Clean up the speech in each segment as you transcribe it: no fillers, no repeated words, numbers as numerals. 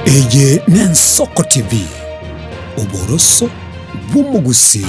Eye n'Ensoko TV, oboroso bw'omogusii.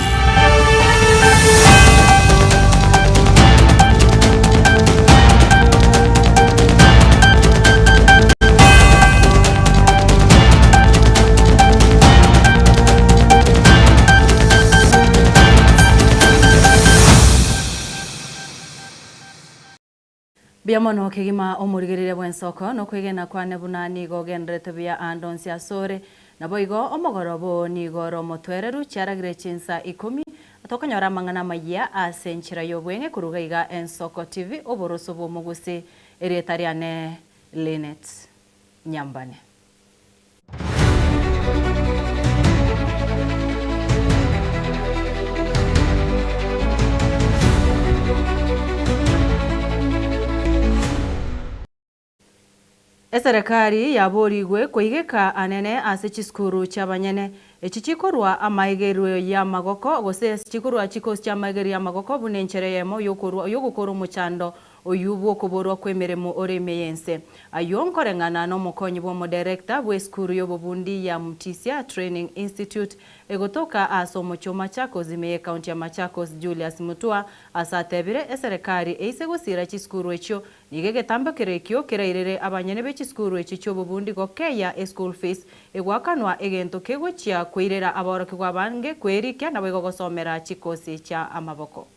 Mbuya mono kegima omorigereria bw'ensoko, nokwegena kwane buna nigo ogendererete buya aande onsi asore. Naboigo omogoroba oo nigo ore omotwereru, chiaragire chinsa ikomi, tokonyora amang'ana amayia ase enchera y'obweng'e koruga iga Ensoko TV, oboroso bw'omogusi. Erieta riane Linet Nyambane. Eserekari yaborigwe koigeka anene ase chisukuru chi'abanyene, echi chikorwa amaigerio y'amagoko, gose ase chikorwa chikosi chi'amaigerio y'amagoko buna enchera eyemo y'okorwa y'ogokora omochando Oyio bw'okoborwa kw'emeremo ore ime y'ense. Ayio nkoreng'ana nomokonyi bw'omoderekta bw'esukuru y'obobundi ya Mutisia Training Institute egotoka ase omochie o Machakos ime y'ecounty ya Machakos Julius Mutua ase atebire eserekari eise gosira chisukuru echio nigo egetambokero ekio kerairere abanyene be chisukuru echio chi'obobundi gokeya eschool fees egoakanwa egento kegochia koirera abaorokigwa abange kwerikia naboigo gosomera chikosi chia amaboko.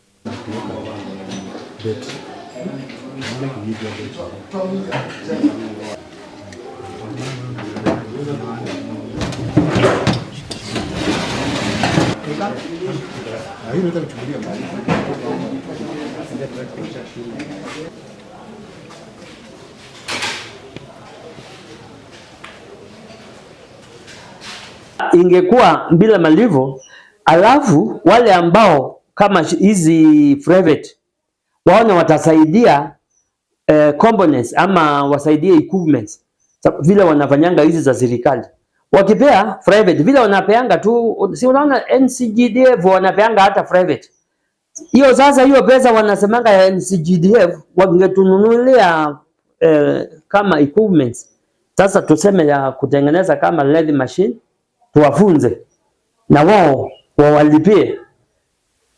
Ingekuwa bila malipo, alafu wale ambao kama hizi private waone watasaidia eh, components ama wasaidie equipments vile wanafanyanga hizi za serikali wakipea private vile wanapeanga tu, si unaona NCGDF wanapeanga hata private hiyo. Sasa hiyo pesa wanasemanga ya NCGDF wangetununulia eh, kama equipments sasa tuseme ya kutengeneza kama lathe machine, tuwafunze na wao wawalipie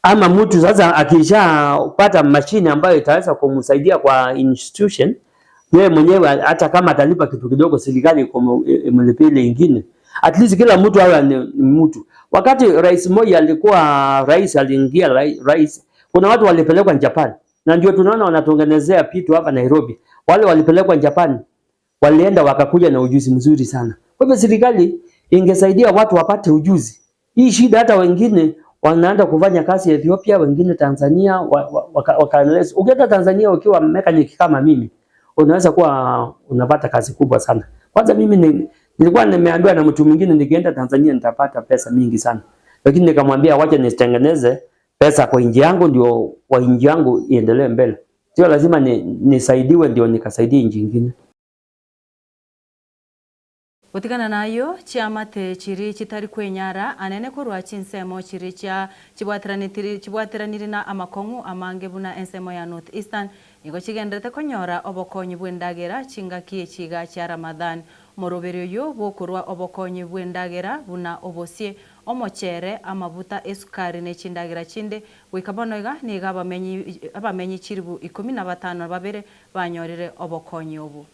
ama mtu sasa akishapata mashine ambayo itaweza kumsaidia kwa institution, yeye mwenyewe hata kama atalipa kitu kidogo, serikali imlipie ile ingine. At least kila mtu awe ni mtu. Wakati Rais Moi alikuwa rais, aliingia rais, kuna watu walipelekwa Japan, na ndio tunaona wanatengenezea pitu hapa Nairobi. Wale walipelekwa Japan walienda wakakuja na ujuzi mzuri sana. Kwa hivyo serikali ingesaidia watu wapate ujuzi. Hii shida hata wengine wanaanza kufanya kazi Ethiopia, wengine Tanzania, wakaendeleza. Waka ukienda Tanzania ukiwa mechanic kama mimi, unaweza kuwa unapata kazi kubwa sana. Kwanza mimi ni, nilikuwa nimeambiwa na mtu mwingine nikienda Tanzania nitapata pesa mingi sana, lakini nikamwambia wacha nitengeneze pesa kwa inji yangu ndio kwa inji yangu iendelee mbele, sio lazima ni, nisaidiwe ndio nikasaidie inji nyingine. Gotigana nayio, chiamate chiria chitari kwenyara anene korwa chinsemo chiria chia chibwateranetiri chibwateranire na amakong'u amange buna ensemo ya North Eastern, nigo chigenderete konyora obokonyi bw'endagera chingaki echiga chia Ramadhan. Omoroberi oyio bw'okorwa obokonyi bw'endagera buna obosie, omochere, amabuta, esukari ne chindagera chinde, goika bono iga nigo abamenyi abamenyi chilifu ikomi na batano na babere banyorire obokonyi obo.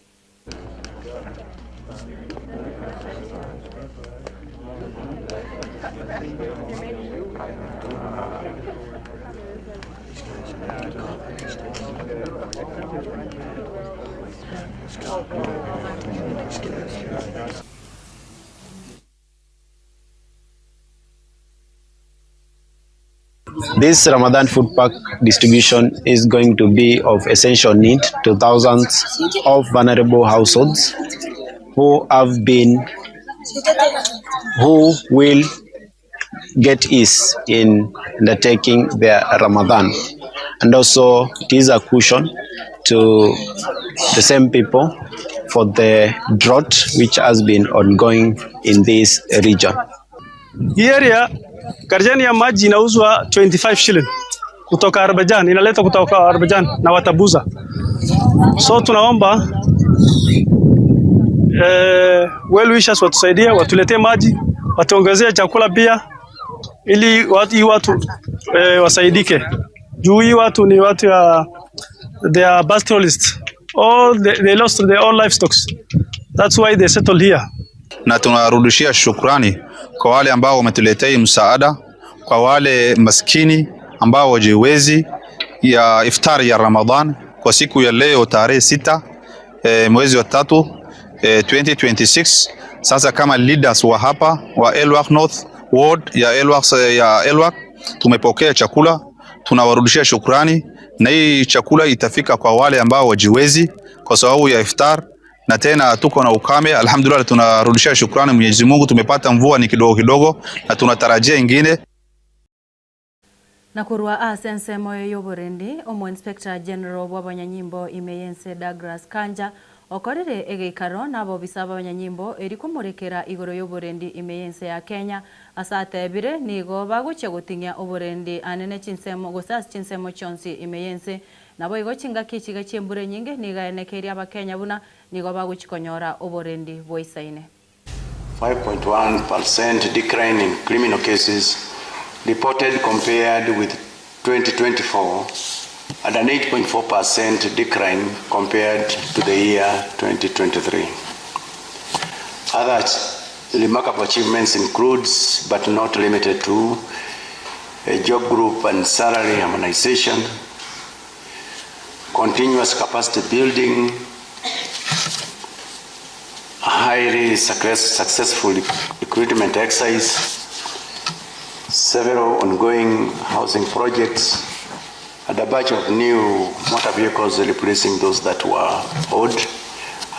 This Ramadan food pack distribution is going to be of essential need to thousands of vulnerable households who have been who will get ease in undertaking their Ramadan. And also it is a cushion to the same people for the drought which has been ongoing in this region. Hii area karjani ya maji inauzwa 25 shilling kutoka Azerbaijan, inaletwa kutoka Azerbaijan na watabuza. So tunaomba eh, well wishers watusaidie, watuletee maji, watuongezee chakula pia ili watu, hii watu eh, wasaidike. Juu hii watu ni watu ya they are pastoralists. All they, they lost their all livestock. That's why they settled here. Na tunarudishia shukrani kwa wale ambao wametuletea hii msaada, kwa wale maskini ambao wajiwezi ya iftari ya Ramadhan kwa siku ya leo tarehe 6 mwezi wa 3 2026. Sasa kama leaders wa hapa wa Elwak North Ward ya Elwak, ya Elwak tumepokea chakula, tunawarudishia shukrani, na hii chakula itafika kwa wale ambao wajiwezi kwa sababu ya iftar na tena tuko na ukame alhamdulillah, tunarudishia shukrani Mwenyezi Mungu, tumepata mvua ni kidogo kidogo na tunatarajia ingine. Na korwa ase ensemo eye y'oborendi, Omoinspector General bw'abanyanyimbo ime y'ense Douglas Kanja okorire egeikaro nabobisa b'abanyanyimbo eri komorekera igoro y'oborendi ime y'ense ya Kenya ase atebire nigo bagochia goting'ia oborendi anene chinsemo gose ase chinsemo chionsi ime y'ense. Naboigo chingaki chiga chi'embura enyinge nigo aenekeirie Abakenya buna nigo bagochia konyora oborendi bwaisaine. 5.1 per cent decline in criminal cases reported compared with 2024 and an 8.4 per cent decline compared to the year 2023. Other remarkable achievements includes, but not limited to, a job group and salary harmonization, continuous capacity building, a highly successful recruitment exercise, several ongoing housing projects, and a batch of new motor vehicles replacing those that were old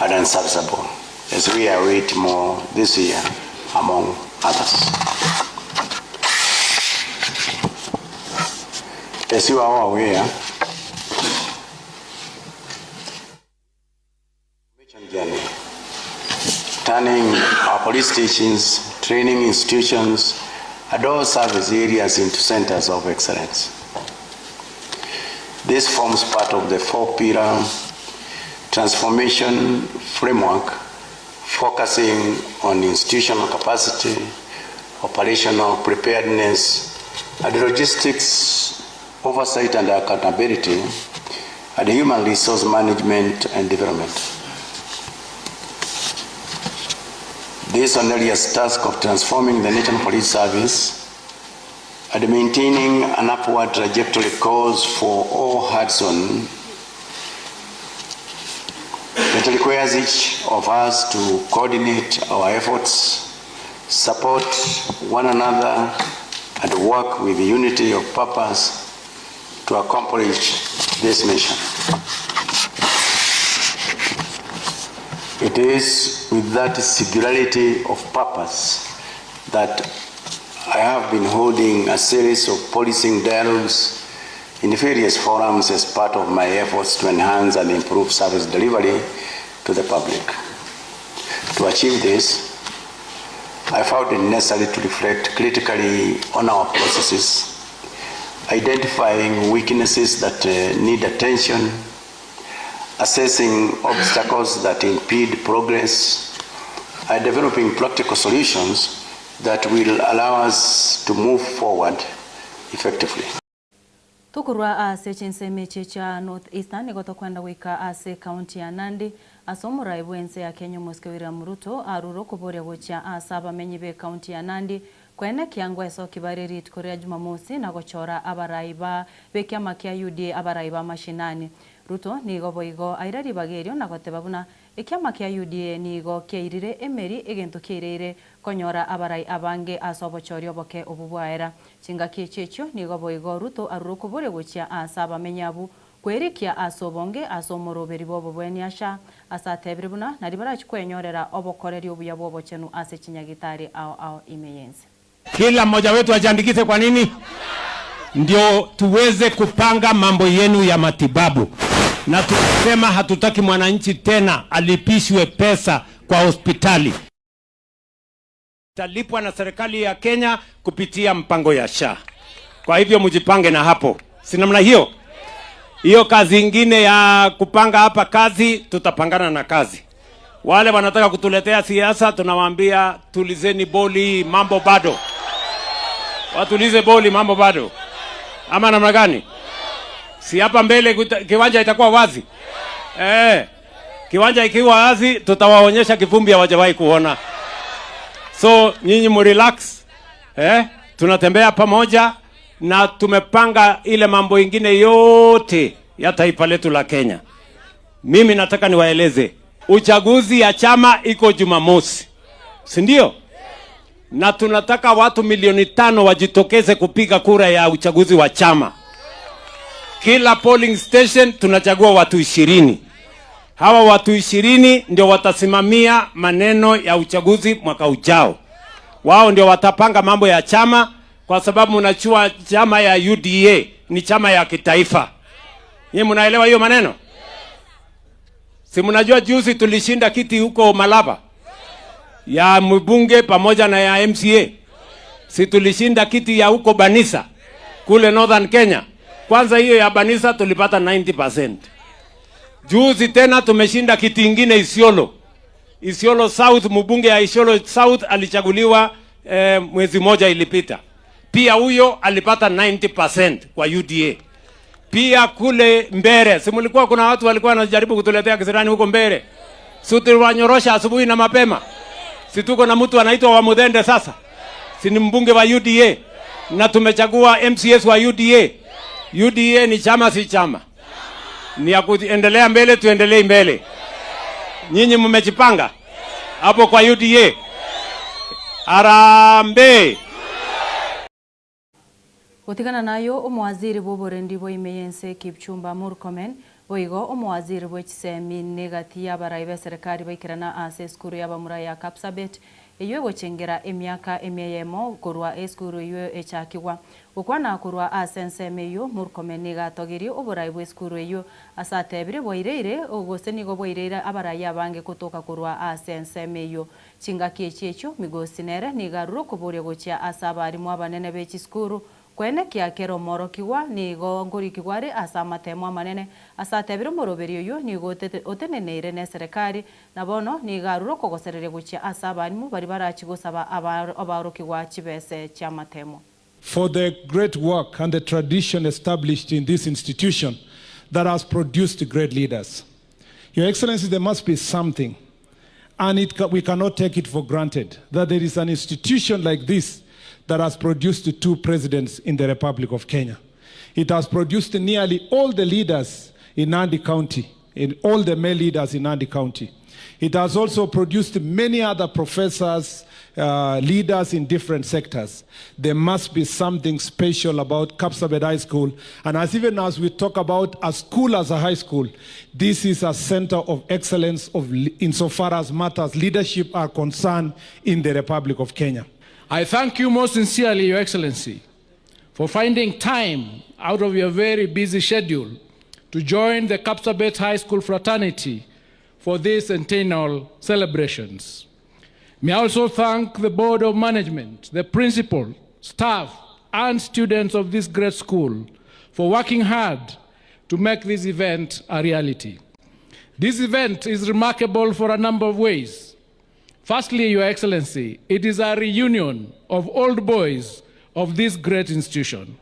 and unserviceable, as we await more this year, among others. As you are all aware, journey, turning our police stations, training institutions, and all service areas into centers of excellence. This forms part of the four-pillar transformation framework focusing on institutional capacity, operational preparedness, and logistics, oversight and accountability, and human resource management and development. This onerous task of transforming the National Police Service and maintaining an upward trajectory calls for all hearts on. It requires each of us to coordinate our efforts, support one another, and work with unity of purpose to accomplish this mission. It is with that singularity of purpose that I have been holding a series of policing dialogues in various forums as part of my efforts to enhance and improve service delivery to the public. To achieve this, I found it necessary to reflect critically on our processes, identifying weaknesses that need attention, assessing obstacles that impede progress, and developing practical solutions that will allow us to move forward effectively. Tokorwa ase chinsemo echi chia North Eastern nigo tokwenda goika ase ekaunti ya Nandi ase omorai bw'ense ya Kenya omosike William Ruto arure okoboria gochia ase abamenyi b'ekaunti ya Nandi koenekia ngwesoki bare rituko ria Jumamosi na gochora abarai ba b'ekiama kia UDA abarai ba mashinani. Ruto nigo boigo aira ribaga erio na goteba buna ekiama kia UDA nigo kiairire emeri egento kiaireire konyora abarai abange ase obochori oboke obwo bwaera. Chingaki echio echio nigo boigo Ruto arure okoboria gochia ase abamenyi abwo kwerikia ase obonge ase omoroberi bw'obobuenia sha ase atebire buna naria barachie kwenyorera obokoreri obuya bw'obochenu ase chinyagitari ao ao ime y'ense. Kila mmoja wetu ajiandikishe. Kwa nini? Ndio tuweze kupanga mambo yenu ya matibabu, na tusema hatutaki mwananchi tena alipishwe pesa kwa hospitali. Talipwa na serikali ya Kenya kupitia mpango ya SHA. Kwa hivyo mjipange na hapo, si namna hiyo? Hiyo kazi ingine ya kupanga hapa kazi, tutapangana na kazi. Wale wanataka kutuletea siasa, tunawaambia tulizeni boli, mambo bado. Watulize boli, mambo bado, ama namna gani? Si hapa mbele kiwanja itakuwa wazi eh? Kiwanja ikiwa wazi, tutawaonyesha kivumbi hawajawahi kuona. So nyinyi murelax eh? Tunatembea pamoja na tumepanga ile mambo ingine yote ya taifa letu la Kenya. Mimi nataka niwaeleze uchaguzi ya chama iko Jumamosi, si ndio? Na tunataka watu milioni 5 wajitokeze kupiga kura ya uchaguzi wa chama. Kila polling station tunachagua watu 20. Hawa watu 20 ndio watasimamia maneno ya uchaguzi mwaka ujao. Wao ndio watapanga mambo ya chama, kwa sababu mnajua chama ya UDA ni chama ya kitaifa. Nyinyi mnaelewa hiyo maneno? Si mnajua juzi tulishinda kiti huko Malaba ya mbunge pamoja na ya MCA. Si tulishinda kiti ya huko Banisa kule Northern Kenya. Kwanza hiyo ya Banisa tulipata 90%. Juzi tena tumeshinda kiti ingine Isiolo. Isiolo South, mbunge ya Isiolo South alichaguliwa mwezi moja ilipita. Pia huyo alipata 90% kwa UDA. Pia kule Mbere, si mlikuwa kuna watu walikuwa wanajaribu kutuletea kisirani huko Mbere. Si tuliwanyorosha asubuhi na mapema. Si tuko na mtu anaitwa Wamuthende sasa. Si ni mbunge wa UDA na tumechagua MCS wa UDA. UDA ni chama si chama? Ni ya kuendelea mbele, tuendelee mbele. Nyinyi mmejipanga hapo kwa UDA? Harambee! Gotigana nayo omowaziri bwa oborendi bwa ime y'ense Kipchumba Murkomen boigo omowaziri bwa chisemi negati y'abarai ba eserekari baikerana ase esukuru y'abamura ya Kapsabet eywo egochengera emiaka emia eyemo korwa esukuru eywo echakigwa. Gokwana korwa ase ensemo eywo Murkomen nigo atogirie oborai bwa esukuru eywo ase atebire bwaireire gose nigo bwaireire abarai abange kotoka korwa ase ensemo eywo. Chingaki echi echio Migosi nere nigo arure okoboria gochia ase abarimu abanene ba echisukuru kwene kiakera omorokigwa nigo nkorikigwa are ase amatemo amanene ase atebire omoroberi oyo nigo oteneneire na eserekari na bono nigo arure okogosereria gochia ase abarimu bari barachi gosaba abarokigwa chibese chia amatemo. For the great work and the tradition established in this institution that has produced great leaders. Your Excellency, there must be something, and we cannot take it for granted, that there is an institution like this that has produced 2 presidents in the Republic of Kenya. It has produced nearly all the leaders in Nandi County, in all the male leaders in Nandi County. It has also produced many other professors, leaders in different sectors. There must be something special about Kapsabet High School. And even as we talk about a school as a high school, this is a center of excellence insofar as matters leadership are concerned in the Republic of Kenya. I thank you most sincerely, Your Excellency, for finding time out of your very busy schedule to join the Kapsabet High School fraternity for these centennial celebrations. May I also thank the Board of Management, the principal, staff, and students of this great school for working hard to make this event a reality. This event is remarkable for a number of ways. Firstly, Your Excellency, it is a reunion of old boys of this great institution.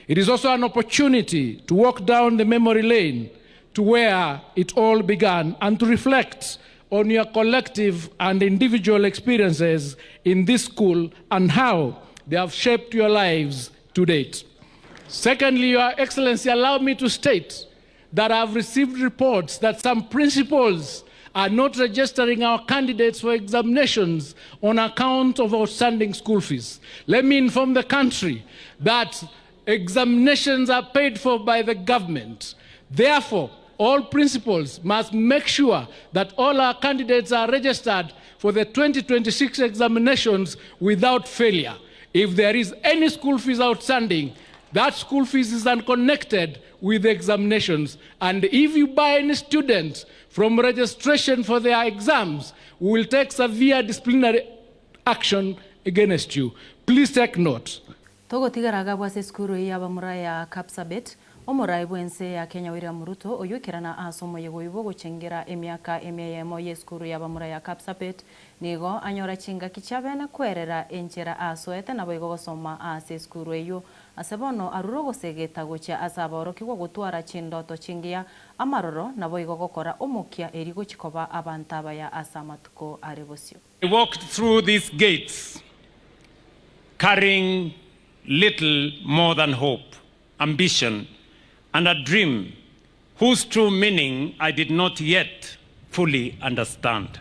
It is also an opportunity to walk down the memory lane to where it all began and to reflect on your collective and individual experiences in this school and how they have shaped your lives to date. Secondly, Your Excellency, allow me to state that I have received reports that some principals are not registering our candidates for examinations on account of outstanding school fees. Let me inform the country that examinations are paid for by the government. Therefore, all principals must make sure that all our candidates are registered for the 2026 examinations without failure. If there is any school fees outstanding, that school fees is unconnected with the examinations. And if you buy any student from registration for their exams, we will take severe disciplinary action against you. Please take note. Togotigara gabwa ase esukuru eye y'abamura ya Kapsabet. Omorai bw'ense ya Kenya William Ruto oyio oikerana ase omoyega oyio bw'ogochengera emiaka emia eyemo y'esukuru y'abamura ya Kapsabet nigo anyora chingaki chiabene kwerera enchera asoete naboigo gosoma ase esukuru eyio ase bono arure ogosegeta gochia ase abaorokigwa gotwara chindoto chingiya amaroro naboigo gokora omokia eri gochi koba abanto abaya ase amatuko are bosio. I walked through these gates carrying little more than hope, ambition, and a dream whose true meaning I did not yet fully understand.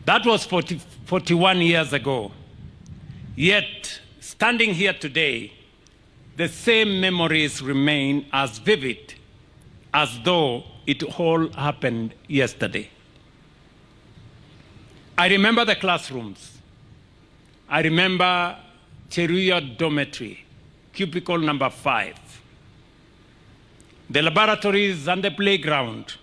That was 40, 41 years ago. Yet, standing here today, the same memories remain as vivid as though it all happened yesterday. I remember the classrooms. I remember Cheruiyot Dormitory, cubicle number 5, the laboratories and the playground.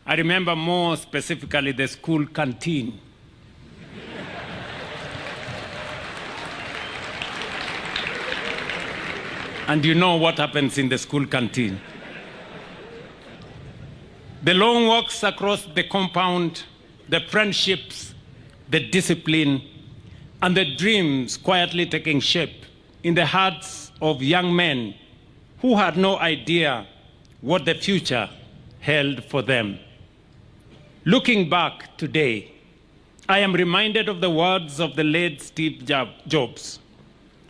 I remember more specifically the school canteen. And you know what happens in the school canteen. The long walks across the compound, the friendships, the discipline, and the dreams quietly taking shape in the hearts of young men who had no idea what the future held for them. Looking back today, I am reminded of the words of the late Steve Jobs,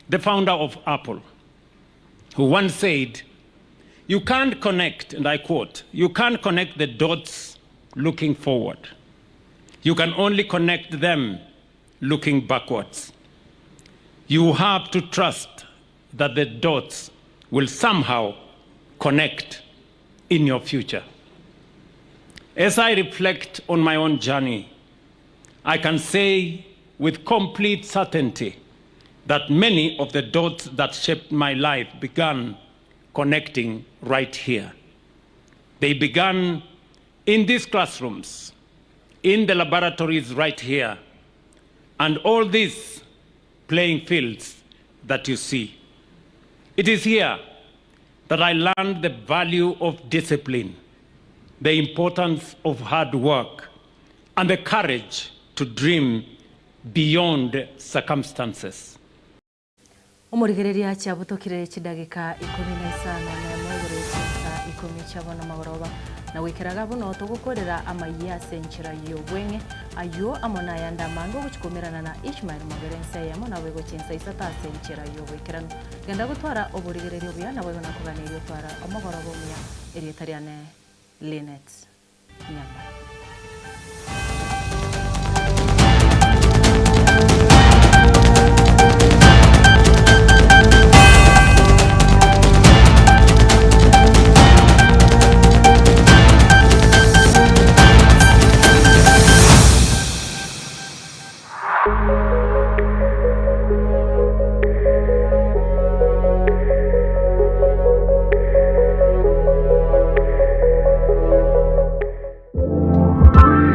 the founder of Apple, who once said, You can't connect, and I quote, you can't connect the dots looking forward. You can only connect them looking backwards. You have to trust that the dots will somehow connect in your future. As I reflect on my own journey, I can say with complete certainty that many of the dots that shaped my life began connecting right here. They began in these classrooms, in the laboratories right here, and all these playing fields that you see. It is here that I learned the value of discipline, the importance of hard work, and the courage to dream beyond circumstances. Omorigereria chiabutokire chidageka ikomi na isano nemo igoro ye chinsa ikomi chia bono magoroba, na goikera iga buna togokorera amayia ase enchera y'obweng'e, ayio amo nayande amange ogochia koumerana na Ishmael Mogere ense eyemo naboigo chinsa isato ase enchera y'oboikeranu. Genda gotwara oborigereria obuya naboigo nakoganeria otwara omogoroba omuya. Erieta riane Linet Nyambane.